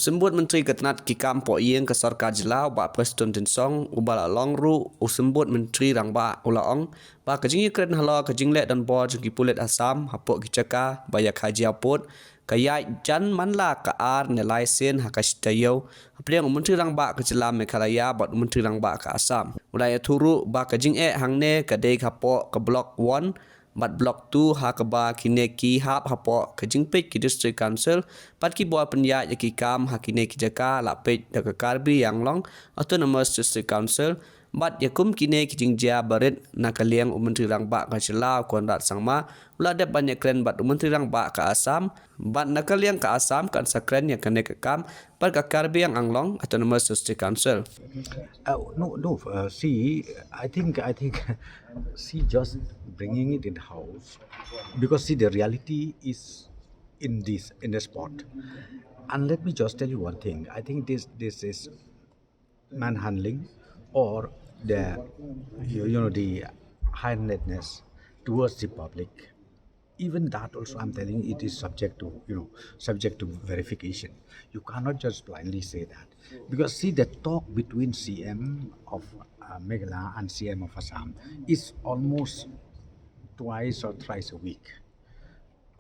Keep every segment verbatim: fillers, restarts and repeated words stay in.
Symbud Myntri ka tnat ki kam poh ïing ka sorkar jylla u Bah Prestone Tynsong, uba la long ruh u Symbud Myntri Rangbah, u la ong ba ka jingïakren halor ka jingleh donbor jong ki pulit Assam hapoh ki jaka ba ïa kha jia pud ka ïaid jan man la ka ar ne lai sien ha ka shi taïew hapdeng u Myntri Rangbah ka jylla Meghalaya bad u Myntri Rangbah ka Assam. U la ïathuh ruh ba ka jingeh hangne ka dei hapoh ka Block One bad Block Two ha kaba kine ki hap hapoh ka jingpeit ki District Council bad ki bor pynïaid ïa ki kam ha kine ki jaka la peit da ka Karbi Anglong Autonomous District Council. Bad ïa kum kine ki jingjia barit, na ka liang u Myntri Rangbah ka jylla u Conrad Sangma u la dep ban ïakren bad u Myntri Rangbah ka Assam, bad na ka liang ka Assam kan sa kren ïa kane ka kam bad ka Karbi Anglong Autonomous District Council. Uh, no, no. Uh, see, I think, I think, see, just bringing it in house, because see, the reality is in this in the spot. And let me just tell you one thing. I think this this is manhandling, or the you, you know the high-handedness towards the public. Even that also, I'm telling you, it is subject to you know subject to verification. You cannot just blindly say that, because see, the talk between C M of uh, Meghalaya and C M of Assam is almost twice or thrice a week.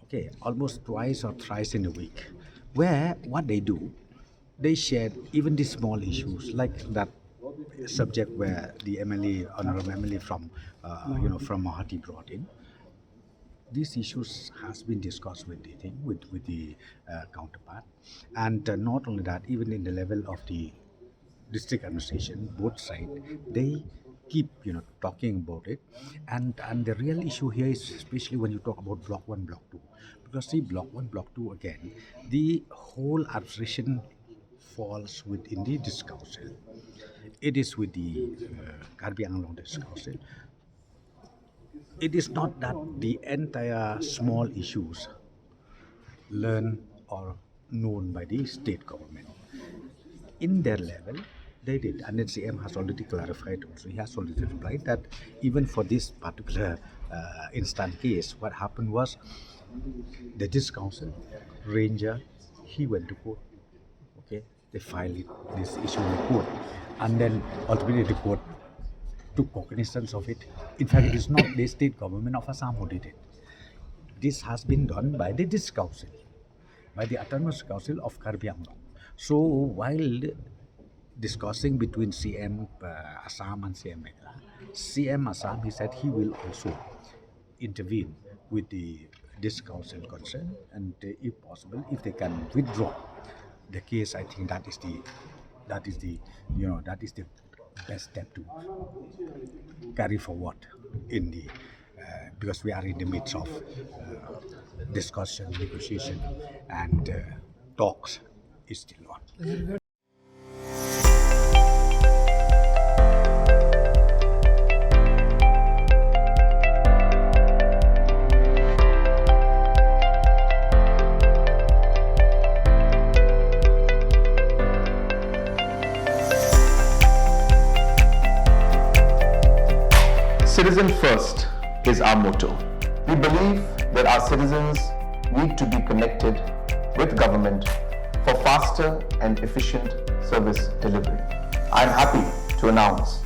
Okay, almost twice or thrice in a week, where what they do, they share even these small issues like that subject where the M L A, honorable M L A from uh, you know from Mawhati brought in. These issues has been discussed with the thing with with the uh, counterpart, and uh, not only that, even in the level of the district administration, both side, they keep you know talking about it. And and the real issue here is especially when you talk about Block One, Block Two, because see, Block One, Block Two, again, the whole administration falls within the district council. It is with the uh, Karbi Anglong District Council. It is not that the entire small issues learned or known by the state government. In their level, they did. And then C M has already clarified also. He has already replied that even for this particular uh, instant case, what happened was the district council, ranger, he went to court. Okay, they filed it, this issue in the court, and then ultimately the court took cognizance of it. In fact, it is not the state government of Assam who did it. This has been done by the district council, by the Autonomous Council of Karbi Anglong. So while discussing between C M uh, Assam and C M Meghalaya, C M Assam, he said he will also intervene with the district council concerned, and uh, if possible, if they can withdraw the case, I think that is the that is the you know that is the best step to carry forward in the uh, because we are in the midst of uh, discussion, negotiation, and uh, talks is still on. Citizen first is our motto. We believe that our citizens need to be connected with government for faster and efficient service delivery. I am happy to announce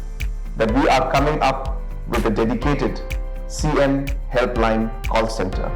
that we are coming up with a dedicated C M Helpline call center.